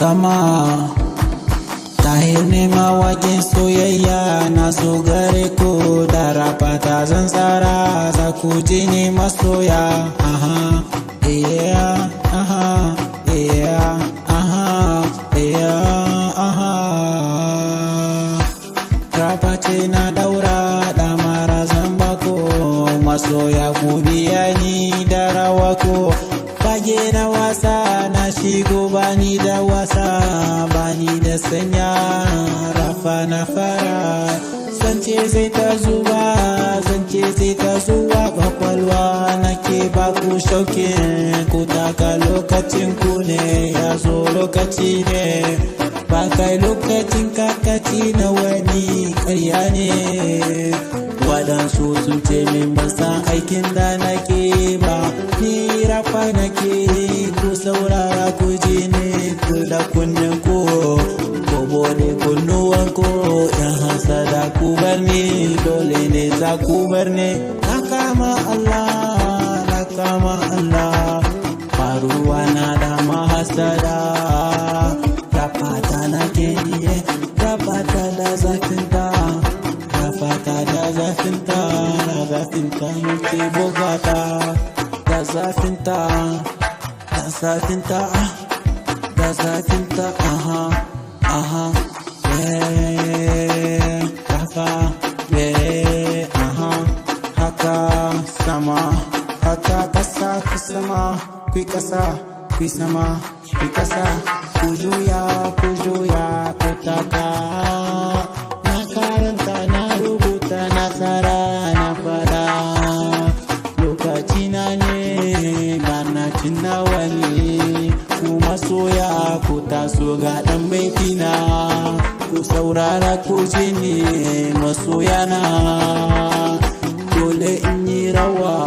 Sama. Tahir ne mawakin soyayya na so gare ku da rafata zan tsara za ku ji ni masoya. Aha, yeah, aha, yeah, aha, yeah, aha. Rafa ce na daura damara zan bako masoya, ku biya ni da rawa ko fage na wasa na shigo, bani da wasa, bani da sanya rafa na fara. Zance zai ta zuwa, zance zai ta zuwa kwakwalwa nake ba ku shaukin ku taka. Lokacin ku ne ya zo, lokaci ne ba kai lokacin kakaci na wani karya ne. Waɗansu sun ce min ban san aikin da nake ba, ni rafa nake. Ku saurara ku ji ne, ku da kunnen ku, ku bude kunnuwan ku. Yan hasada, ku bar ni, dole ne za ku bar ni. Na kama Allah, na kama Allah, faruwa na da mahasada. Rafata nake iya rafata da zafinta, rafata da zafinta, da zafinta muke bukata, da zafinta, da zafinta, da zafinta. Aha, aha, yeah, rafa, yeah, aha. Haka sama, haka kasa, ku sama, ku kasa, ku sama, ku kasa, ku juya, ku juya, ku taka. Na karanta, na rubuta, na tsara, na fada. Lokaci na ne, ba na cin wani. Ku masoya, ku taso ga dan baitina, ku saurara ku ji ni masoya na. Dole in yi rawa.